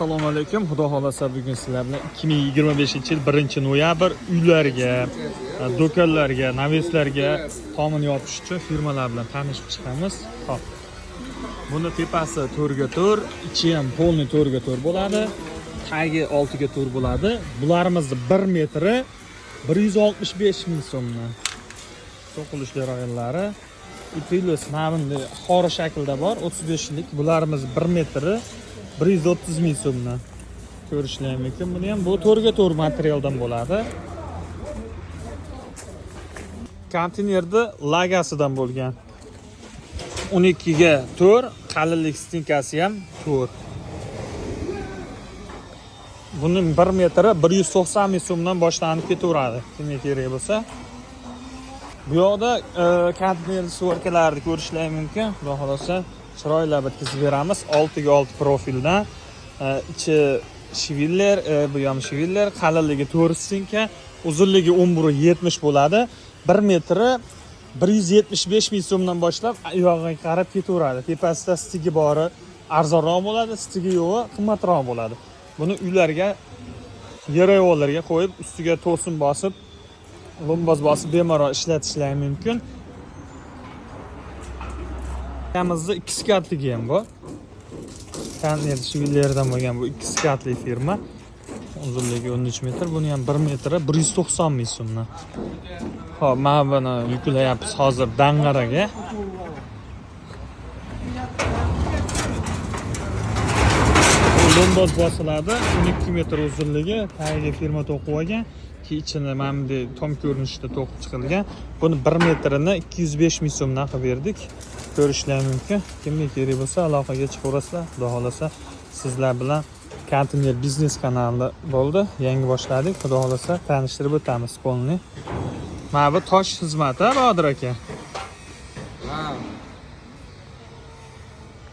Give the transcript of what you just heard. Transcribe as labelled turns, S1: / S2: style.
S1: Assalomu alaykum. Xudo xolasa bugun sizlar bilan 2025-yil 1-noyabr uylarga, do'konlarga, naveslarga tomini yopish uchun firmalar bilan tanishib chiqamiz. Xo'p. Buni tepasi 4 ga 4, ichi ham полный 4 ga 4 bo'ladi. Tagi 6 ga 4 bo'ladi. Bularimizni 1 metri 165 ming so'mdan. To'qilish rayonlari. Plus mana bunday xori shaklda bor, 35 lik. Bularimiz 1 metri 130 ming so'mdan. Ko'rishlar mumkin. Buni ham bu 4 ga 4 materialdan bo'ladi. Konteynerni lagasidan bo'lgan. 12 ga 4, qalinlik stinkasi ham 4. Buning 1 metri 190 ming so'mdan boshlanib ketaveradi. Kimga kerak bo'lsa. Bu yoqda konteyner svarkalarni ko'rishlar mumkin. Xudo xolasa chiroylab bitkazib beramiz. 6 ga 6 profildan. Ichi shviller, bu ham shviller, qalinligi 4 stinka, uzunligi 11.70 bo'ladi. 1 metri 175 ming so'mdan boshlab uyog'iga qarab ketaveradi. Tepasida stigi bori arzonroq bo'ladi, stigi yo'g'i qimmatroq bo'ladi. Buni uylarga, yeroyvollarga qo'yib, ustiga to'sin bosib, lomboz bosib bemalol ishlatishlari mumkin. Yamizda 2 skatligi ham bor. Konteyner shvillerdan bo'lgan bu 2 skatli firma. Uzunligi 13 metr, buni ham 1 metri 190 ming so'mdan. Xo'p, mana buni yuklayapmiz hozir Dang'araga. Bu lomboz bosiladi, 12 metr uzunligi, tagiga firma to'qib olgan. Keyin ichini mana bunday tom ko'rinishda to'qib chiqilgan. Buni 1 metrini 205 ming so'mdan qilib berdik. Ko'rishlar mumkin. Kimga kerak bo'lsa aloqaga chiqaverasizlar. Xudo xolasa sizlar bilan konteyner biznes kanali bo'ldi. Yangi boshladik. Xudo xolasa tanishtirib o'tamiz polni. Mana bu tosh xizmati, Bodir aka.
S2: Ha,